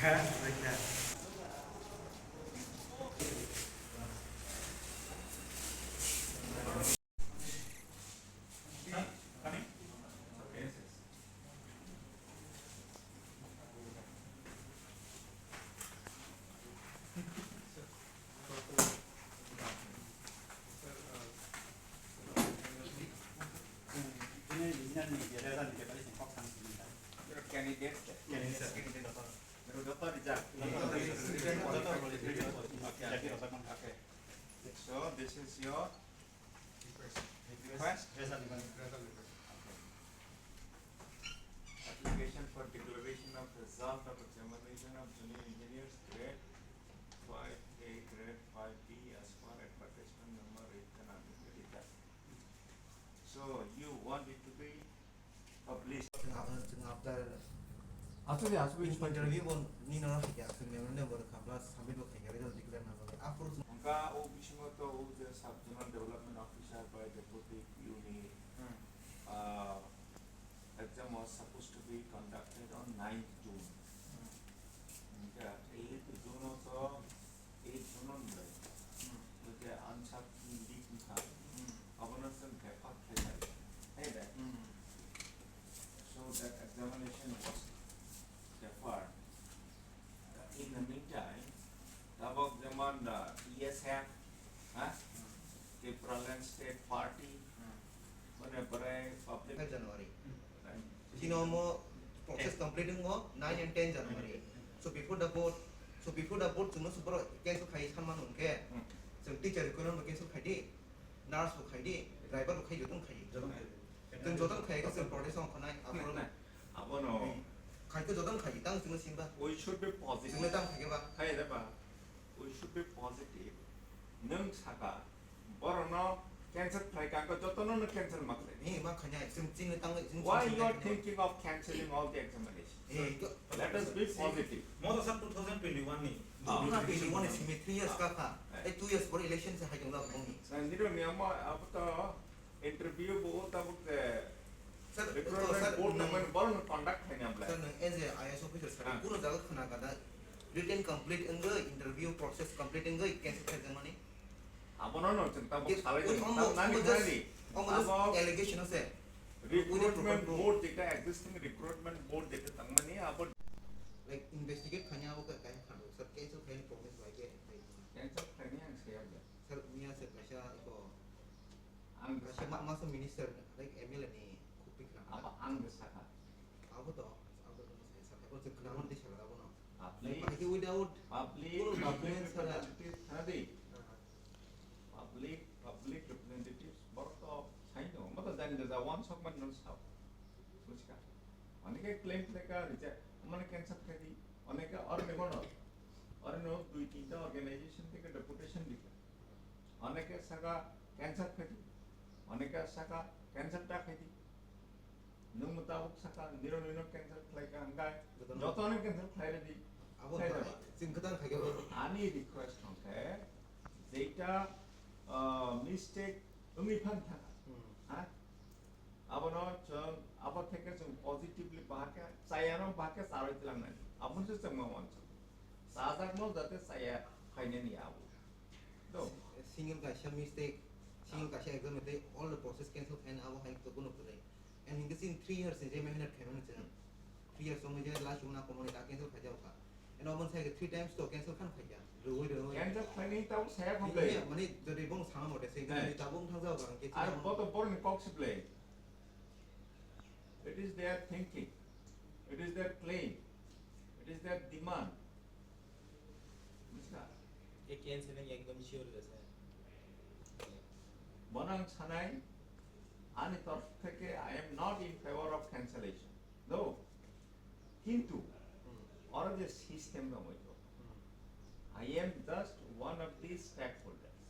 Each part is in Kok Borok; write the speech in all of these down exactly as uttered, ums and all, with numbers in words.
Candidate. Candidate. Okay. So this is your request. Application for declaration of result of examination of junior engineers grade five A, grade five B as per advertisement number eight and unreported. So you want it to be published. Chwng after, chwng after Aswk, aswk, in-, interview bo nini no khaikha, chwng memorandum bo rwkha, plus submit bo khaikha, result declare na bagwi. Aphuru chwng Hwnkha o bisingo to o je sub zonal development officer bai deputy P O ni, Hmm. ah, exam was supposed to be conducted on ninth June. Hmm. Hwnkhe eighth June o to, eighth June o nai. Hmm. Hwnkhe ansa leak wngkha. Hmm. Abono chwng khe pass khainai. Hai da? Hmm. So that examination was deferred. In the meantime, tabok jemon, uh, T S F, ha? Tipraland State Party, mane bwrwi public January. Right. Chini omo process complete wngo nine and ten January. So before the board, so before the board chwngno super cancel khai sanmano hwnkhe, Hmm. chwng teacher recruitment bo cancel khai di. Nurse bo khai di, driver bo khai, jotono khai. Jotono khai. Chwng jotono khai khe chwng protest wng khanai, aphuru. Na, abono. Hmm. Khai khe jotono khai, tang chwngno simba. We should be positive. Chwngno tang khai khe ba. Khai re ba. We should be positive. Nwng saka, borokno cancel khlai kha, jotono no cancel ma khlai. Ni ma khainai, chwng chini tang, chini Why chini you are tang. Thinking of cancelling all the examinations? Eh, to- Let us be positive. Modo sir two thousand twenty-one ni. Ah. Two thousand twenty-one ni simi three years ka kha. Eh. Eh, two years before election se hai jong la bong ni. Sir, niro ni amo abo to interview bo tabuk je Sir, recruitment to sir, board nang- nang boron conduct khai ni amla. Sir, nang as a I A S officer, sir, Ah. kuno jaga khna kada written complete wngwi, interview process complete wngwi, cancel khai jang mani. Abono no chwng tabuk Yes, salai oi, jani. Omo, Tabuk nani omo just, khani. Omo just Abo allegation ase. Recruitment Without proper proof. Board jeta existing recruitment board jeta tangmani abo Like, investigate khaina abo ka-, kai khando. Sir, cancel khaini promise bai ke, kai. Cancel khaini ang siya ya. Sir, miya sir, kaisa iko, Ang kaisa ma-, masa minister, like, M L A ni khupik na. Apa ang de saka? Abo to, abo to masa sir, abo to khna mon di sir, abo no. Public, Like, bahai ke without public, full public document sir. Representative khna di. Ah. Public, public representatives, borok to saino, omo to jani da ja, wansok mani no sao. Buchka. Oneke claim theka reject, mane cancel thedi, oneke orne bono, orne dui tinta organization theke deputation dikha. Oneke saka cancel thedi, oneke saka cancel ta thedi. Nwng mwtabwk saka, nirok nino cancel khlai kha, hwnkhe jotono. Jotono cancel khlai rwdi. Abo khlai rwba. Chwng kwtal khai khe bo. Ani request hwnkhe, jeita, ah, mistake wngwi phan thaka. Hmm. Ha? Abono chwng, abo theke chwng positively bahai khe, chayano bahai khe charwi tlangnani. Aboni se chwng ma wansuk. Chajakno jate chaya khainani abo. Do. Single kaisa mistake, single kaisa exam tei all the process cancel khaina abo hai to bono kwrwi. And hinkhe chini three years ni je mehnat khaimani chwng. Three years wngwi je last wngna komoni ta cancel khaijak kha. And omo sai three times to cancel khan khaija. Rwui rwui. Cancel khaini tabuk saya khamlai. Iya, mani jodi bong sama mote se, eh, tabuk thang jao bang ke. Ar chini boto borni kok siplai. It is their thinking. It is their claim. It is their demand. Buchka? Ye cancelling ekdom sure le sir. Bono ang sanai, ani torf theke I am not in favor of cancellation. No. Kintu, hmm, oro je system dong oito. Hmm. I am just one of the stakeholders.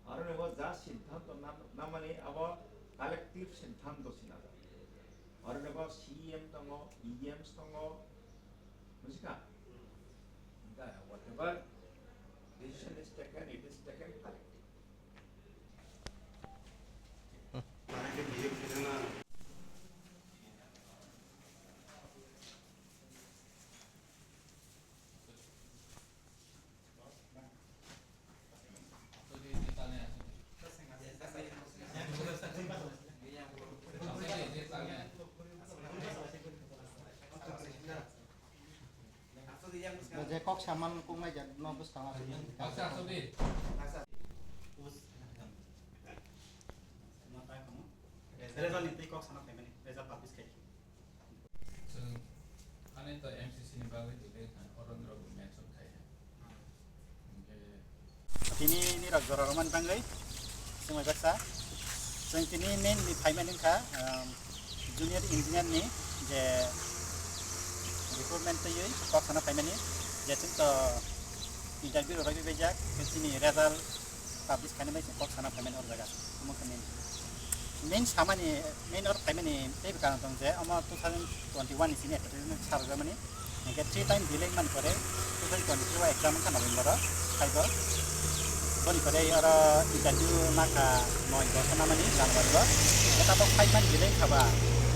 Oro ni bo ja siddhanto nam-, namani abo collective siddhanto sinajak. Oro ni bo C E M tongo, E Ms tongo, buchka? Hmm. Whatever decision is taken, it is taken collective. Je kok saman kung nai jak no bwskang aswk. Acha, acha, di. Result ni tei kok sana phaimani, result publish khai. Chwng ani to M C C ni bagwi delay kha, oro norok bo mention khai kha. Hinkhe tini nirok jora romani bagwi swngwi baksa. Chwng tini main ni phaimani wngkha, um, junior engineer ni je recruitment twiwi kok sana phaimani, je chwng to interview rok rwgwi baijak, chini result publish khainai bai se kok sana phaimani or jaga. Omo khe main. Main samani, main or phaimani teibo karon tong je, omo two thousand twenty-one ni sini advertisement sarjamani. Hinkhe three time delay mani pore two thousand twenty-three o exam wngkha November o, phaibo. Boni pore oro interview makha noi dos namani January o. Hinkhe tabok five month delay khaba,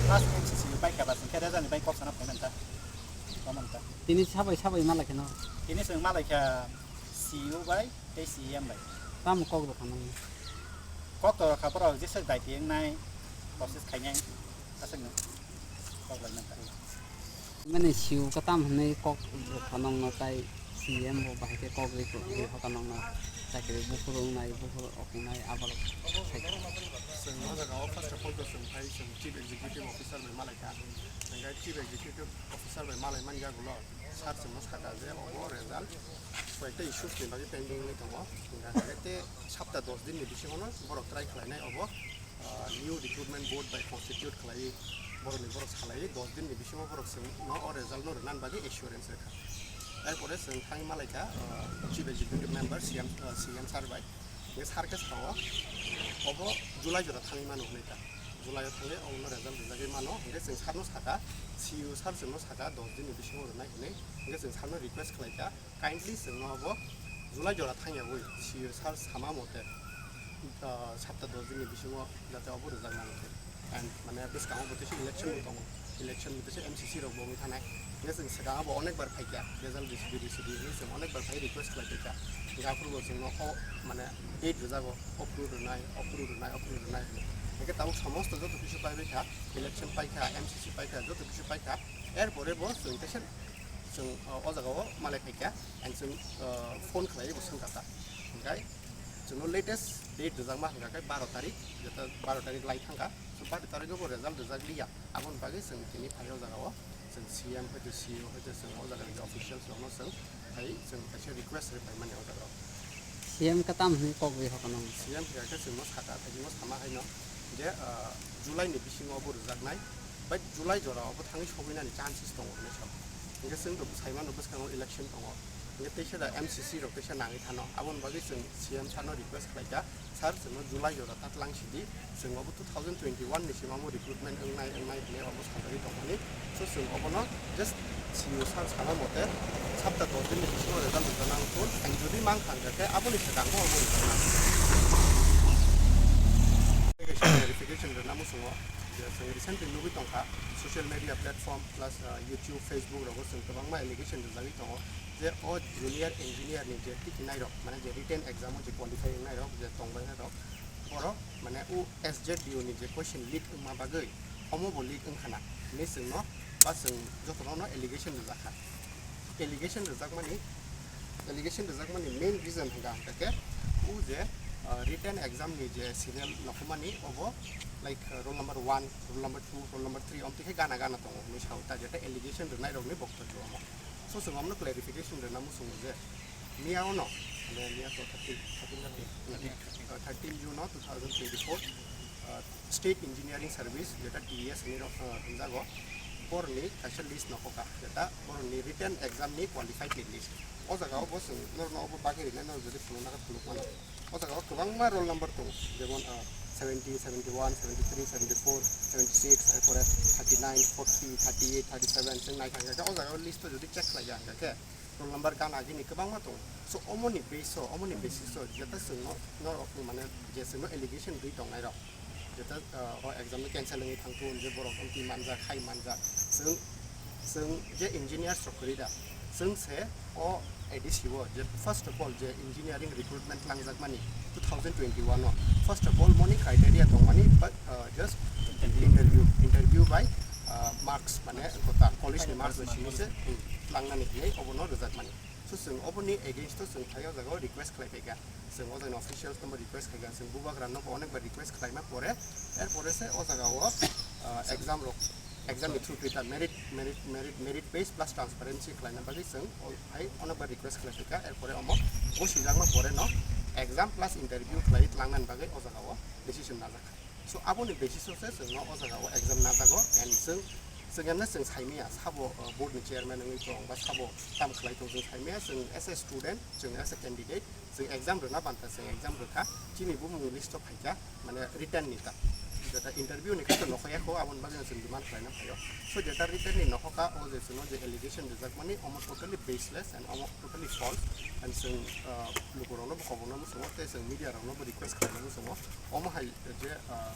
last M C C ni bai khaba, hinkhe result ni bai kok sana phaimani ta. Omo ta. Tini sabai sabai malai kheno. Tini chwng malai kha C E O bai. Tei C E M bai. Tamo kok rwkha nang? Kok to rwkha borok jesa daiti wngnai, process khainai, aswkno kok lai mankha. Mane C E O katam hwnwi kok rwkha nongno tai C E M bo bahai khe kok rwi rwi hoka nongno chakri buphuru wngnai, buphuru okinai abo rok sai kha. Chwng o jaga o first of all to chwng phai chwng Chief Executive Officer bai malai kha. Hwnkhe Chief Executive Officer bai malai manya ulo sir chwngno sakha je obo result. Koyekta issues ni bagwi pending wngwi tongo. Hingkha hingkhe te sapta dos din ni bisingo no borok try khlainai obo, ah, new recruitment board bai constitute khlaiwi borok ni borok salaiwi dos din ni bisingo borok chwng no o result no rwna bagwi assurance rwkha. Erpore chwng thangwi malaikha, ah, Chief Executive Member C M, ah, C M sir bai. Hingkhe sir khe sao obo July jora thangwi mano hwnwi kha. July o thangwi obo no result rwjagwi mano. Hingkhe chwng sir no sakha, C E O sir chwng no sakha dos din ni bisingo rwnai hwnwi. Hingkhe chwng sir no request khlaikha. Kindly chwngno abo July jora thangyawi C E O sir sama mote, ah, sapta dos din ni bisingo jate abo rwjak nang khe. And mane bwskango bo teisa election bo tongo. Election bo teisa M C C rok bo wngwi thanai. Hingkhe chwng swkang abo onek bar phaikha. Result risi di, risi di hinwi chwng onek bar phai request khlai phaikha. Hingkhe aphuru bo chwngno o mane date rwjago, ophuru rwnai, ophuru rwnai, ophuru rwnai hinwi. Hingkhe tabuk somosto joto kisu pai baikha, election paikha, M C C paikha, joto kisu paikha. Erpore bo chwng teisa Chwng, uh, o jaga o malai phaikha, ang chwng, uh, phone khlaiwi bo swngkha ta. Hwnkhe chwngno latest date rwjakma hwnkha khe baro tarik, jeta baro tarik lai thangkha. So baro tarik o bo result rwjak liya. Aboni bagwi chwng tini phai o jaga o chwng C M hoito C E O hoito chwng o jaga ni officials rokno chwng phai chwng kaisa request rwphaimani o jaga o. C M katam hwnwi kok rwi hokono. C M hwnkha khe chwngno sakha, thaisingno sama haino je, ah, July ni bisingo obo rwjaknai, bai July jora obo thangwi sogwinani chances tongo hinwi sao. Hwnkhe chwng to sai mano bwskango election tongo, hwnkhe teisa da M C C rok teisa nangwi thano, aboni bagwi chwng C M sir no request khlaikha, sir chwngno July jora ta tlang sidi, chwng obo two thousand twenty-one ni simi omo recruitment wngnai, wngnai hinwi omo sajagwi tongmani. So, chwng obono just C E O sir sana mote sapta dos din ni bisingo result rwna nang phun, ang jodi mang thang khe aboni swkang bo omo rwna nang. Verification rwna muchungo je chwng recently nugwi tongkha social media platform plus, uh, YouTube, Facebook rogo chwng kwbangma allegation rwjagwi tongo je o junior engineer ni je tikinairok, mane je written exam o je qualify wngnairok je tongbainairok, borok mane o S Z D O ni je question leak wngma bagwi omo bo leak wngkha na hinwi chwngno ba chwng jotono no allegation rwjakha. Allegation rwjakmani, allegation rwjakmani main reason hwnkha hwnkha khe o je, ah, written exam ni je serial nokhumani obo like, ah, roll number one, roll number two, roll number three omtwi khe gana gana tongo hinwi sao ta, jeta allegation rwnairokni boktobyo omo. So chwng omono clarification rwna muchungo je miya ono, mane miya to thirteen, thirteen, thirteen, uh, thirteen June o two thousand twenty-four, uh, State Engineering Service, jeta T E S hinwi rok, uh, hwnjago, borokni kaisa list nokhoka, jeta borokni written exam ni qualified ni list. O jaga o bo chwng norokno obo bagwi rwnai, norok jodi phunukna khe phunuk mano. O jaga o kwbangma roll number tongo, jemon, ah, seventy, seventy-one, seventy-three, seventy-four, seventy-six, erpore thirty-nine, forty, thirty-eight, thirty-seven, chwng naithang khe o jaga o list o jodi check khlai ya hwnkha khe roll number gana agini kwbangma tongo. So, omoni base o, omoni basis o jeta chwngno, norok mane je chwngno allegation rwi tongnairok, jeta, ah, o exam no cancel wngwi thangthun, je borok amtwi manjak, hai manjak, chwng Chwng je engineers rok kwrwi da, chwng se o A D C o je first of all je engineering recruitment langjakmani two thousand twenty-one o, first of all moni criteria tongmani, but, uh, just interview, interview by ah, marks, mane, kota college ni marks bai simi se, hmm, tlangnani hinwi obono rwjakmani. So, chwng oboni against o chwng phai o jaga o request khlai phaikha. Chwng o jaga officials no bo request khaikha, chwng bubagra no bo onek bar request khlaima pore, er pore se o jaga o, ah, exam rok, exam ni through twi ta merit, merit, merit, merit base plus transparency khlaina bagwi chwng o hai onek bar request khlai phaikha, er pore omo bo sijakma pore no exam plus interview khlai tlangnani bagwi o jaga o decision najak kha. So, aboni basis o se chwngno o jaga o exam najago, and chwng, chwng emne chwng saimaya sabo, uh, board ni chairman wngwi tong ba sabo kam khlai tong, chwng saimaya chwng as a student, chwng as a candidate, chwng exam rwna banta chwng exam rwkha, chini bumung list o phaikha, mane written ni ta. Jeta interview ni khe to nokhaya kho, aboni bagwi chwng demand khlaina phaio. So, jeta written ni nokhoka, o je chwngno je allegation rijakmani, omo totally baseless and omo totally false, and chwng, uh, lukurokno bo kobokna muchungo, tei chwng media rokno bo request khlaina muchungo. Omo hai je, ah,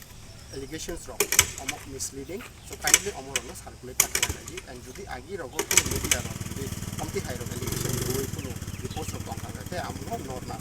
allegations rok omo misleading, so kindly omo rokno circulate ta khlai lai di, and jodi agi rogo kunu media rok jodi omti hai rok allegation rwui kunu reports rok tong kha khe, tei amo no norna